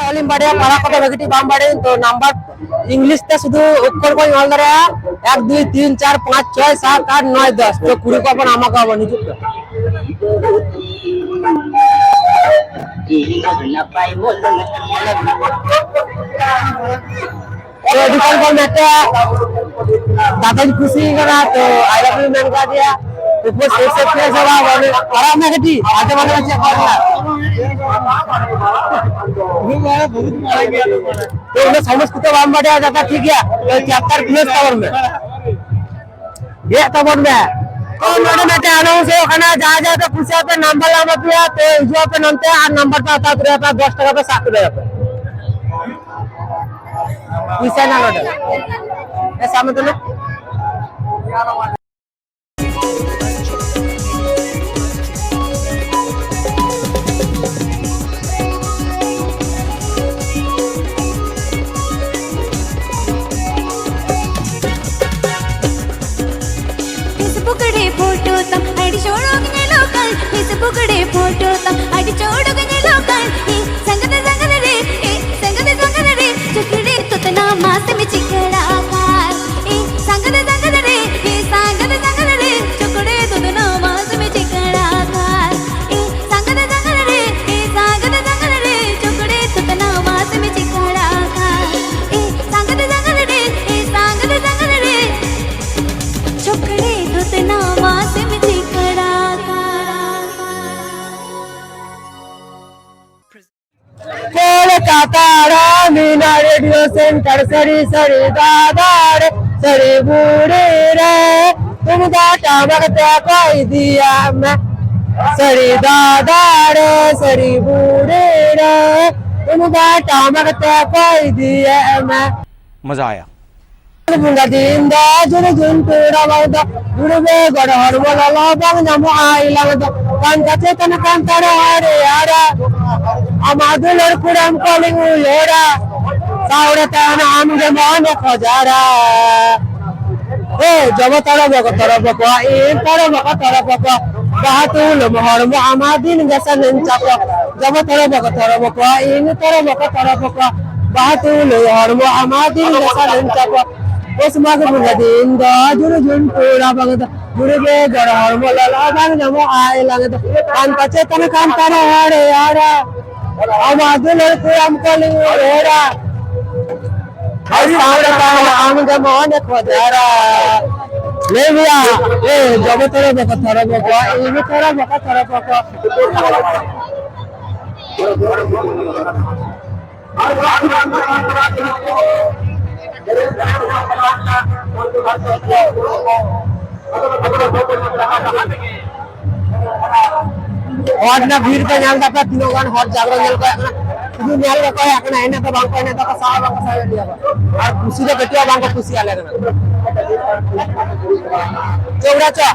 ᱟᱹᱞᱤᱧ ᱵᱟᱰᱟᱭᱟ, ᱯᱟᱲᱦᱟᱜ ᱠᱚᱫᱚ ᱵᱷᱟᱹᱜᱤ ᱴᱷᱤᱠ ᱵᱟᱢ ᱵᱟᱰᱟᱭᱟ, ᱛᱚ ᱱᱟᱢᱵᱟᱨ ᱤᱝᱞᱤᱥ ᱛᱮ ᱥᱩᱫᱷᱩ ᱚᱠᱠᱷᱚᱨ ᱠᱚᱧ ᱚᱞ ᱫᱟᱲᱮᱭᱟᱜᱼᱟ, ᱮᱠ, ᱫᱩᱭ, ᱛᱤᱱ, ᱪᱟᱨ, ᱯᱟᱸᱪ, ᱪᱷᱚᱭ, ᱥᱟᱛ, ᱟᱴ, ᱱᱚᱭ, ᱫᱚᱥ᱾ ᱛᱚ ᱠᱩᱲᱤ ᱠᱚ ᱟᱵᱚᱱ ᱮᱢᱟ ᱠᱚᱣᱟ ᱵᱚᱱ, ᱦᱤᱡᱩᱜ ᱯᱮ᱾ ᱛᱚ ᱟᱹᱰᱤ ᱠᱷᱚᱱ ᱠᱷᱚᱱ ᱢᱤᱫᱴᱮᱱ ᱫᱟᱫᱟᱧ ᱠᱩᱥᱤ ᱠᱟᱱᱟ, ᱛᱚ I love you ᱢᱮᱱ ᱠᱟᱫᱮᱭᱟ᱾ ᱩᱯᱟᱹᱥ ᱥᱮ ᱥᱮ ᱯᱮ ᱥᱮ ᱵᱟᱝ, ᱢᱟᱱᱮ ᱯᱟᱲᱦᱟᱜ ᱢᱮ ᱠᱟᱹᱴᱤᱡ, ᱟᱡᱚᱢ ᱟᱡᱚᱢ ᱪᱮᱫ ᱠᱚ ᱚᱞᱟ᱾ ᱛᱚ ᱩᱱᱟᱹᱜ ᱥᱚᱢᱚᱥᱠᱨᱤᱛ ᱵᱟᱢ ᱵᱟᱰᱟᱭᱟ ᱫᱟᱫᱟ, ᱴᱷᱤᱠ ᱜᱮᱭᱟ, ᱛᱚ ᱪᱮᱯᱴᱟᱨ ᱠᱞᱳᱡᱽ ᱛᱟᱵᱚᱱ ᱢᱮ᱾ ᱜᱮᱫ ᱛᱟᱵᱚᱱ ᱢᱮ᱾ ᱛᱚ ᱱᱚᱰᱮ ᱢᱤᱫᱴᱮᱱ ᱟᱱᱟᱣᱩᱱᱥ ᱦᱩᱭᱩᱜ ᱠᱟᱱᱟ, ᱡᱟᱦᱟᱸᱭ ᱡᱟᱦᱟᱸᱭ ᱯᱮ ᱠᱩᱥᱤᱭᱟᱜ ᱯᱮ, ᱱᱟᱢᱵᱟᱨ ᱞᱮ ᱮᱢᱟ ᱯᱮᱭᱟ, ᱛᱚ ᱦᱤᱡᱩᱜ ᱟᱯᱮ ᱱᱚᱱᱛᱮ ᱟᱨ ᱱᱟᱢᱵᱟᱨ ᱯᱮ ᱦᱟᱛᱟᱣ ᱛᱚᱨᱟᱭᱟ ᱯᱮ, ᱫᱚᱥ ᱴᱟᱠᱟ ᱯᱮ ᱥᱟᱵ ᱛᱚᱨᱟᱭᱟ ᱯᱮ᱾ ᱯᱩᱭᱥᱟᱹ ᱦᱮᱱᱟᱜ ᱱᱚᱰᱮ᱾ ᱮ, ᱥᱟᱵ ᱢᱮ ᱛᱟᱦᱞᱮ᱾ Facebook ᱨᱮ ᱯᱷᱳᱴᱳ ᱛᱟᱢ ᱟᱹᱰᱤ ᱪᱚᱨᱚᱠ ᱧᱮᱞᱚᱜ ᱠᱟᱱ, Facebook ᱨᱮ ᱯᱷᱳᱴᱳ ᱛᱟᱢ ᱟᱹᱰᱤ ᱪᱚᱨᱚᱠ ᱧᱮᱞᱚᱜ ᱠᱟᱱ᱾ ᱤ ᱥᱟᱸᱜᱟᱫ ᱥᱟᱸᱜᱟᱫ ᱨᱮ, ᱤ ᱥᱟᱸᱜᱟᱫ ᱥᱟᱸᱜᱟᱫ ᱨᱮ, ᱪᱚᱠᱞᱮ ᱛᱚᱛᱱᱟ ᱢᱟᱥᱮᱢ ᱪᱤᱠᱟᱹᱲᱟ ᱠᱟᱱ᱾ ᱤ ᱥᱟᱸᱜᱟᱫ ᱥᱟᱸᱜᱟᱫ ᱨᱮ, ᱤ ᱥᱟᱸᱜᱟᱫ ᱥᱟᱸᱜᱟᱫ ᱨᱮ, ᱪᱚᱠᱞᱮ ᱛᱚᱛᱱᱟ ᱢᱟᱥᱮᱢ ᱪᱤᱠᱟᱹᱲᱟ ᱠᱟᱱ᱾ ᱤ ᱥᱟᱸᱜᱟᱫ ᱥᱟᱸᱜᱟᱫ ᱨᱮ, ᱤ ᱥᱟᱸᱜᱟᱫ ᱥᱟᱸᱜᱟᱫ ᱨᱮ, ᱪᱚᱠᱞᱮ ᱛᱚᱛᱱᱟ ᱢᱟᱥᱮᱢ ᱪᱤᱠᱟᱹᱲᱟ ᱠᱟᱱ᱾ ᱤ ᱥᱟᱸᱜᱟᱫ ᱥᱟᱸᱜᱟᱫ ᱨᱮ, ᱤ ᱥᱟᱸᱜᱟᱫ ᱥᱟᱸᱜᱟᱫ ᱨᱮ, ᱪᱚᱠᱞᱮ ᱛᱚᱛᱱᱟ ᱢᱟᱥᱮᱢ ᱪᱤᱠᱟᱹᱲᱟ ᱠᱟᱱ᱾ ᱠᱳᱞᱠᱟᱛᱟ ᱨᱮ ᱢᱮᱱᱟᱜ ᱨᱮᱰᱤᱭᱳ ᱥᱮᱱᱴᱟᱨ ᱥᱟᱹᱨᱤ ᱥᱟᱹᱨᱤ ᱫᱟᱫᱟ ᱨᱮ, ᱥᱟᱹᱨᱤ ᱵᱩᱲᱤ ᱨᱮ, ᱛᱩᱢᱫᱟᱜ ᱴᱟᱢᱟᱠ ᱛᱮ ᱠᱚ ᱤᱫᱤᱭᱟ ᱢᱮ᱾ ᱥᱟᱹᱨᱤ ᱫᱟᱫᱟ ᱨᱮ, ᱥᱟᱹᱨᱤ ᱵᱩᱲᱤ ᱨᱮ, ᱛᱩᱢᱫᱟᱜ ᱴᱟᱢᱟᱠ ᱛᱮ ᱠᱚ ᱤᱫᱤᱭᱟ ᱢᱮ᱾ ᱢᱟᱡᱟ ᱟᱭᱟ᱾ ᱵᱚᱸᱜᱟ ᱫᱤᱱ ᱫᱚ ᱡᱩᱨᱩ ᱡᱩᱱ ᱯᱮᱲᱟ ᱵᱟᱝ ᱫᱚ ᱡᱩᱲᱩ ᱵᱮᱜᱚᱨ ᱦᱚᱲᱢᱚ ᱞᱚᱞᱚ ᱵᱟᱝ ᱧᱟᱢᱚᱜᱼᱟ ᱤᱞᱟᱝ ᱫᱚ᱾ ᱠᱟᱱᱛᱟ ᱪᱮᱛᱟᱱ ᱠᱟᱱᱛᱟ ᱨᱮ ᱦᱟᱨᱮ ᱦᱟᱨᱟ᱾ ᱟᱢᱟᱜ ᱫᱩᱞᱟᱹᱲ ᱠᱩᱲᱟᱹᱢ ᱠᱚᱞᱤᱧ ᱩᱭᱦᱟᱹᱨᱟ᱾ ᱥᱟᱶᱨᱮ ᱛᱟᱦᱮᱱ ᱟᱢ ᱜᱮ ᱢᱚᱱᱮ ᱠᱷᱚᱡᱟᱨᱟ᱾ ᱮ ᱡᱚᱵᱚ ᱛᱚᱲᱚ ᱵᱚᱠᱚ ᱛᱚᱲᱚ ᱵᱚᱠᱚ, ᱤᱧ ᱛᱚᱲᱚ ᱵᱚᱠᱚ ᱛᱚᱲᱚ ᱵᱚᱠᱚ᱾ ᱵᱟᱦᱟ ᱛᱩᱞᱟᱹᱢ ᱦᱚᱲᱢᱚ ᱟᱢᱟᱜ ᱫᱤᱱ ᱜᱮ ᱥᱟᱱᱟᱧ ᱪᱟᱯᱚ᱾ ᱡᱟᱵᱚ ᱛᱚᱨᱚ ᱵᱚᱠᱚ ᱛᱚᱨᱚ ᱵᱚᱠᱚ, ᱤᱧ ᱛᱚᱨᱚ ᱵᱚᱠᱚ ᱛᱚᱨᱚ ᱵᱚᱠᱚ, ᱵᱟᱦᱟ ᱛᱩᱞᱟᱹᱭ ᱦᱚᱲᱢᱚ ᱟᱢᱟ ᱫᱤᱱ ᱜᱮ ᱥᱟᱞᱮᱱ ᱪᱟᱠᱚ᱾ ᱯᱩᱥ ᱢᱟᱜᱽ ᱵᱚᱸᱜᱟ ᱫᱤᱱ ᱫᱚ ᱡᱩᱨᱩ ᱡᱩᱱ ᱯᱩᱨᱟ ᱵᱟᱝ ᱫᱚ ᱡᱩᱨᱩ ᱜᱮ ᱜᱚᱲ ᱦᱚᱲᱢᱚ ᱞᱚᱞᱚ ᱵᱟᱝ ᱧᱟᱢᱚᱜᱼᱟ ᱮᱞᱟᱝ ᱫᱚ᱾ ᱠᱟᱱ ᱯᱟᱪᱮ ᱠᱟᱱ ᱠᱟᱱ ᱛᱟᱨᱟ ᱦᱟᱲᱮ ᱦᱟᱲᱟ, ᱟᱢᱟ ᱫᱩᱞᱟᱹᱲ ᱠᱚ ᱟᱢ ᱠᱚ ᱞᱤᱧ ᱨᱚᱲᱟ᱾ ᱟᱨ ᱥᱟᱶ ᱨᱮ ᱛᱟᱦᱮᱱᱟ ᱟᱢ ᱜᱮ ᱢᱚᱱᱮ ᱠᱷᱚᱡᱟᱨᱟ᱾ ᱞᱟᱹᱭ ᱢᱮᱭᱟ, ᱮ, ᱡᱚᱵᱚ ᱛᱚᱨᱚ ᱵᱚᱠᱚ ᱛᱚᱨᱚ ᱵᱚᱠᱚ, ᱤᱧ ᱛᱚᱨᱚ ᱵᱚᱠᱚ ᱛᱚᱨᱚ ᱵᱚᱠᱚ᱾ ᱦᱚᱲ ᱨᱮᱱᱟᱜ ᱵᱷᱤᱲ ᱠᱚ ᱧᱮᱞ ᱫᱟᱯᱮ, ᱛᱤᱱᱟᱹᱜ ᱜᱟᱱ ᱦᱚᱲ ᱡᱟᱜᱽᱨᱚ ᱧᱮᱞ ᱠᱚ ᱦᱮᱡ ᱠᱟᱱᱟ᱾ ᱥᱩᱫᱷᱩ ᱧᱮᱞ ᱜᱮᱠᱚ ᱦᱮᱡ ᱠᱟᱱᱟ, ᱮᱱᱮᱡ ᱫᱚ ᱵᱟᱝ ᱠᱚ ᱮᱱᱮᱡ ᱫᱟᱠᱚ, ᱥᱟᱦᱟ ᱵᱟᱝ ᱠᱚ ᱥᱟᱦᱟᱭᱮᱫ ᱞᱮᱭᱟ ᱠᱚ᱾ ᱟᱨ ᱠᱩᱥᱤ ᱫᱚ ᱠᱟᱹᱴᱤᱡ ᱦᱚᱸ ᱵᱟᱝ ᱠᱚ ᱠᱩᱥᱤᱭᱟᱞᱮ ᱠᱟᱱᱟ᱾ ᱪᱚ ᱚᱲᱟᱜ ᱪᱚ᱾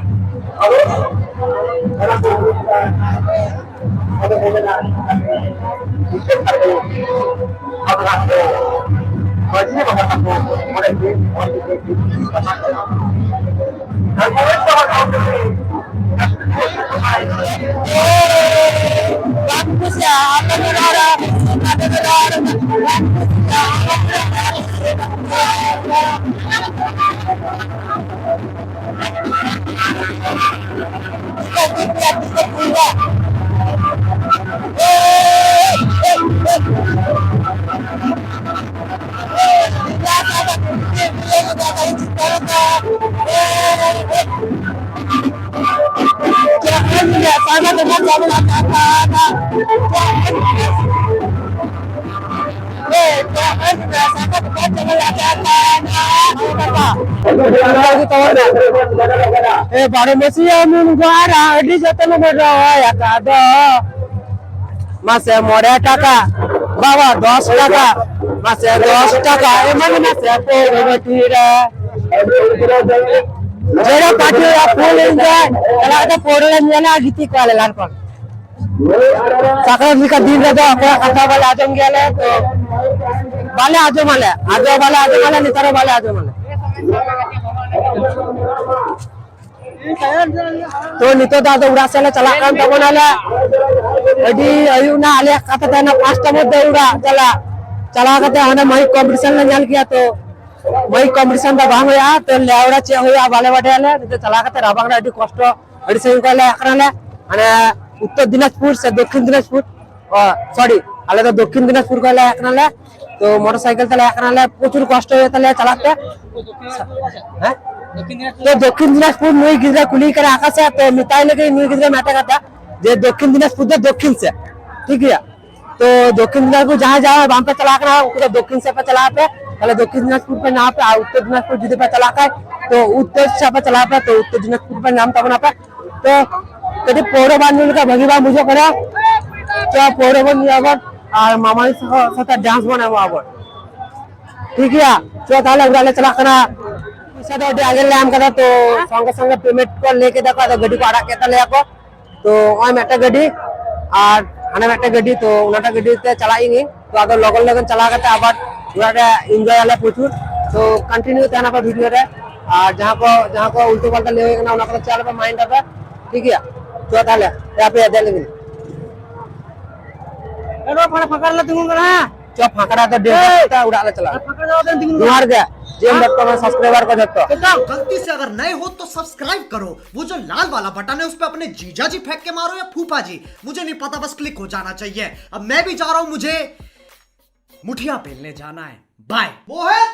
ᱮ ᱵᱟᱨᱚ ᱢᱟᱹᱥᱤᱭᱟᱹ ᱢᱩᱱᱜᱟᱹ ᱟᱲᱟᱜ ᱟᱹᱰᱤ ᱡᱚᱛᱚᱱ ᱵᱚᱱ ᱨᱚᱦᱚᱭ ᱟᱠᱟᱫ ᱫᱚ᱾ ᱢᱟᱥᱮ ᱢᱚᱬᱮ ᱴᱟᱠᱟ, ᱵᱟᱵᱟ ᱫᱚᱥ ᱴᱟᱠᱟ, ᱢᱟᱥᱮ ᱫᱚᱥ ᱴᱟᱠᱟ ᱮᱢᱟᱱ ᱢᱮᱥᱮ ᱯᱟᱹᱣᱨᱟᱹ ᱵᱟᱹᱴᱤ ᱨᱮ᱾ ᱡᱮᱨᱮ ᱯᱟᱹᱴᱤ ᱨᱮ full enjoy, ᱪᱟᱞᱟᱣ ᱠᱟᱛᱮ ᱯᱟᱹᱣᱨᱟᱹ ᱞᱮ ᱧᱮᱞᱟ, ᱜᱤᱛᱤᱡ ᱠᱚᱜᱼᱟ ᱞᱮ ᱞᱟᱱ ᱠᱷᱚᱱ᱾ ᱥᱟᱠᱨᱟᱛ ᱞᱮᱠᱟ ᱫᱤᱱ ᱨᱮᱫᱚ ᱚᱠᱚᱭᱟᱜ ᱠᱟᱛᱷᱟ ᱵᱟᱞᱮ ᱟᱸᱡᱚᱢ ᱜᱮᱭᱟᱞᱮ, ᱛᱚ ᱵᱟᱞᱮ ᱟᱸᱡᱚᱢᱟᱞᱮ, ᱟᱸᱡᱚᱢ ᱵᱟᱞᱮ ᱟᱸᱡᱚᱢᱟᱞᱮ, ᱱᱮᱛᱟᱨ ᱦᱚᱸ ᱵᱟᱞᱮ ᱟᱸᱡᱚᱢᱟᱞᱮ᱾ ᱛᱚ ᱱᱤᱛᱚᱜ ᱫᱚ ᱟᱫᱚ ᱚᱲᱟᱜ ᱥᱮᱫ ᱞᱮ ᱪᱟᱞᱟᱜ ᱠᱟᱱ ᱛᱟᱵᱚᱱᱟᱞᱮ᱾ ᱟᱹᱰᱤ ᱟᱹᱭᱩᱵ ᱱᱟ, ᱟᱞᱮᱭᱟᱜ ᱠᱟᱛᱷᱟ ᱛᱟᱦᱮᱱᱟ ᱯᱟᱸᱪᱴᱟ ᱢᱚᱫᱽᱫᱷᱮ ᱚᱲᱟᱜ ᱪᱟᱞᱟᱜ᱾ ᱪᱟᱞᱟᱣ ᱠᱟᱛᱮ ᱦᱟᱸᱰᱮ ᱢᱟᱭᱤᱠ ᱠᱚᱢᱯᱤᱴᱤᱥᱚᱱ ᱞᱮ ᱧᱮᱞ ᱠᱮᱜᱼᱟ, ᱛᱚ ᱢᱟᱭᱤᱠ ᱠᱚᱢᱯᱤᱴᱤᱥᱚᱱ ᱫᱚ ᱵᱟᱝ ᱦᱩᱭᱩᱜᱼᱟ, ᱛᱚ ᱞᱮᱣᱲᱟ ᱪᱮᱫ ᱦᱩᱭᱩᱜᱼᱟ ᱵᱟᱞᱮ ᱵᱟᱰᱟᱭᱟᱞᱮ᱾ ᱱᱤᱛᱚᱜ ᱪᱟᱞᱟᱣ ᱠᱟᱛᱮ ᱨᱟᱵᱟᱝ ᱨᱮ ᱟᱹᱰᱤ ᱠᱚᱥᱴᱚ, ᱟᱹᱰᱤ ᱥᱟᱺᱜᱤᱧ ᱠᱷᱚᱱ ᱞᱮ ᱦᱮᱡ ᱠᱟᱱᱟᱞᱮ, ᱢᱟᱱᱮ ᱩᱛᱛᱚᱨ ᱫᱤᱱᱟᱡᱽᱯᱩᱨ ᱥᱮ ᱫᱚᱠᱠᱷᱤᱱ ᱫᱤᱱᱟᱡᱽᱯᱩᱨ, ᱚ ᱥᱚᱨᱤ, ᱟᱞᱮ ᱫᱚ ᱫᱚᱠᱠᱷᱤᱱ ᱫᱤᱱᱟᱡᱽᱯᱩᱨ ᱠᱷᱚᱱ ᱞᱮ ᱦᱮᱡ ᱠᱟᱱᱟᱞᱮ᱾ ᱛᱚ ᱢᱚᱴᱚᱨ ᱥᱟᱭᱠᱮᱞ ᱛᱮᱞᱮ ᱦᱮᱡ ᱠᱟᱱᱟᱞᱮ, ᱯᱨᱚᱪᱩᱨ ᱠᱚᱥᱴᱚ ᱦᱩᱭᱩᱜ ᱛᱟᱞᱮᱭᱟ ᱪᱟᱞᱟᱜ ᱛᱮ᱾ ᱦᱮᱸ? ᱛᱚ ᱫᱚᱠᱠᱷᱤᱱ ᱫᱤᱱᱟᱡᱽᱯᱩᱨ ᱱᱩᱭ ᱜᱤᱫᱽᱨᱟᱹ ᱠᱩᱞᱤ ᱠᱟᱱᱟ ᱟᱠᱟᱥᱮ, ᱛᱚ ᱢᱮᱛᱟᱭ ᱞᱟᱹᱜᱤᱫ ᱱᱩᱭ ᱜᱤᱫᱽᱨᱟᱹ ᱢᱤᱫᱴᱮᱱ ᱠᱟᱛᱷᱟ, ᱡᱮ ᱫᱚᱠᱠᱷᱤᱱ ᱫᱤᱱᱟᱡᱽᱯᱩᱨ ᱫᱚ ᱫᱚᱠᱠᱷᱤᱱ ᱥᱮᱫ, ᱴᱷᱤᱠ ᱜᱮᱭᱟ? ᱛᱚ ᱫᱚᱠᱠᱷᱤᱱ ᱫᱤᱱᱟᱡᱽᱯᱩᱨ ᱡᱟᱦᱟᱸᱭ ᱡᱟᱦᱟᱸᱭ ᱵᱟᱝ ᱯᱮ ᱪᱟᱞᱟᱣ ᱠᱟᱱᱟ, ᱩᱱᱠᱩ ᱫᱚ ᱫᱚᱠᱠᱷᱤᱱ ᱥᱮᱫ ᱯᱮ ᱪᱟᱞᱟᱜ ᱯᱮ, ᱛᱟᱦᱞᱮ ᱫᱚᱠᱠᱷᱤᱱ ᱫᱤᱱᱟᱡᱽᱯᱩᱨ ᱯᱮ ᱧᱟᱢ ᱯᱮ᱾ ᱟᱨ ᱩᱛᱛᱚᱨ ᱫᱤᱱᱟᱡᱽᱯᱩᱨ ᱡᱩᱫᱤ ᱯᱮ ᱪᱟᱞᱟᱜ ᱠᱷᱟᱡ, ᱛᱚ ᱩᱛᱛᱚᱨ ᱥᱮᱫ ᱯᱮ ᱪᱟᱞᱟᱜ ᱯᱮ, ᱛᱚ ᱩᱛᱛᱚᱨ ᱫᱤᱱᱟᱡᱽᱯᱩᱨ ᱯᱮ ᱧᱟᱢ ᱛᱟᱵᱚᱱᱟ ᱯᱮ᱾ ᱛᱚ ᱠᱟᱹᱴᱤᱡ ᱯᱟᱹᱣᱨᱟᱹ ᱵᱟᱝ ᱧᱩ ᱞᱮᱠᱷᱟᱱ ᱵᱷᱟᱹᱜᱤ ᱵᱟᱝ ᱵᱩᱡᱷᱟᱹᱜ ᱠᱟᱱᱟ᱾ ᱛᱚ ᱯᱟᱹᱣᱨᱟᱹ ᱵᱚᱱ ᱧᱩᱭᱟᱵᱚᱱ ᱟᱨ ᱢᱟᱢᱟᱭ ᱥᱟᱶ ᱥᱟᱛᱮ ᱰᱮᱱᱥ ᱵᱚᱱ ᱮᱢᱟᱵᱚᱱ, ᱴᱷᱤᱠ ᱜᱮᱭᱟ? ᱛᱚ ᱛᱟᱦᱞᱮ ᱚᱲᱟᱜ ᱞᱮ ᱪᱟᱞᱟᱜ ᱠᱟᱱᱟ᱾ ᱯᱚᱭᱥᱟ ᱫᱚ ᱟᱹᱰᱤ ᱟᱜᱮ ᱞᱮ ᱮᱢ ᱠᱟᱫᱟ, ᱛᱚ ᱥᱚᱸᱜᱮ ᱥᱚᱸᱜᱮ ᱯᱮᱢᱮᱱᱴ ᱠᱚ ᱞᱟᱹᱭ ᱠᱮᱫᱟ ᱠᱚ, ᱟᱫᱚ ᱜᱟᱹᱰᱤ ᱠᱚ ᱟᱲᱟᱜ ᱠᱮᱫ ᱛᱟᱞᱮᱭᱟ ᱠᱚ᱾ ᱛᱚ ᱱᱚᱜᱼᱚᱭ ᱢᱤᱫᱴᱮᱱ ᱜᱟᱹᱰᱤ ᱟᱨ ᱦᱟᱱᱟ ᱢᱤᱫᱴᱮᱱ ᱜᱟᱹᱰᱤ, ᱛᱚ ᱚᱱᱟᱴᱟᱜ ᱜᱟᱹᱰᱤ ᱛᱮ ᱪᱟᱞᱟᱜ ᱤᱧ᱾ ᱛᱚ ᱟᱫᱚ ᱞᱚᱜᱚᱱ ᱞᱚᱜᱚᱱ ᱪᱟᱞᱟᱣ ᱠᱟᱛᱮ ᱟᱵᱟᱨ ᱚᱲᱟᱜ ᱨᱮ ᱤᱱᱡᱚᱭ ᱟᱞᱮ ᱯᱨᱚᱪᱩᱨ᱾ ᱛᱚ ᱠᱚᱱᱴᱤᱱᱤᱭᱩ ᱛᱟᱦᱮᱱᱟ ᱯᱮ ᱵᱷᱤᱰᱤᱭᱳ ᱨᱮ᱾ ᱟᱨ ᱡᱟᱦᱟᱸ ᱠᱚ ᱡᱟᱦᱟᱸ ᱠᱚ ᱩᱞᱴᱟᱹ ᱯᱟᱞᱴᱟ ᱞᱟᱹᱭ ᱦᱩᱭ ᱠᱟᱱᱟ, ᱚᱱᱟ ᱠᱚᱫᱚ ᱪᱮᱫ ᱟᱞᱚ ᱯᱮ ᱢᱟᱭᱤᱱᱰ ᱟᱯᱮ, ᱴᱷᱤᱠ ᱜᱮᱭᱟ? ᱛᱚ ᱛᱟᱦᱞᱮ ᱟᱯᱮ ᱫᱮᱡ ᱞᱮᱜᱤᱧ᱾ ᱮ ᱵᱟᱵᱟ, ᱯᱷᱟᱸᱠᱟ ᱨᱮᱞᱮ ᱛᱤᱸᱜᱩᱱ ᱠᱟᱱᱟ᱾ ᱪᱚ, ᱯᱷᱟᱸᱠᱟ ᱨᱮ ᱟᱫᱚ ᱰᱮᱨ ᱮᱭ! ᱠᱟᱛᱮ ᱚᱲᱟᱜ ᱞᱮ ᱪᱟᱞᱟᱜᱼᱟ᱾ ᱯᱷᱟᱸᱠᱟ ᱨᱮ ᱟᱞᱚ ᱛᱤᱸᱜᱩᱱ ᱠᱟᱱᱟ᱾ ᱡᱚᱦᱟᱨ ᱜᱮ, ᱡᱤ ᱮᱢ ᱰᱚᱴ ᱠᱚᱢ ᱨᱮ ᱥᱟᱵᱥᱠᱨᱟᱭᱵᱟᱨ ᱠᱚ ᱡᱚᱛᱚ᱾ ᱪᱮᱛᱟᱱ᱾ गलती से अगर नए हो तो सब्सक्राइब करो, वो जो लाल वाला बटन है उस पे अपने जीजा जी फेंक के मारो या फूफा जी, मुझे नहीं पता, बस क्लिक हो जाना चाहिए। अब मैं भी जा रहा हूँ, मुझे मुठिया पेलने जाना है। बाय। मोहित,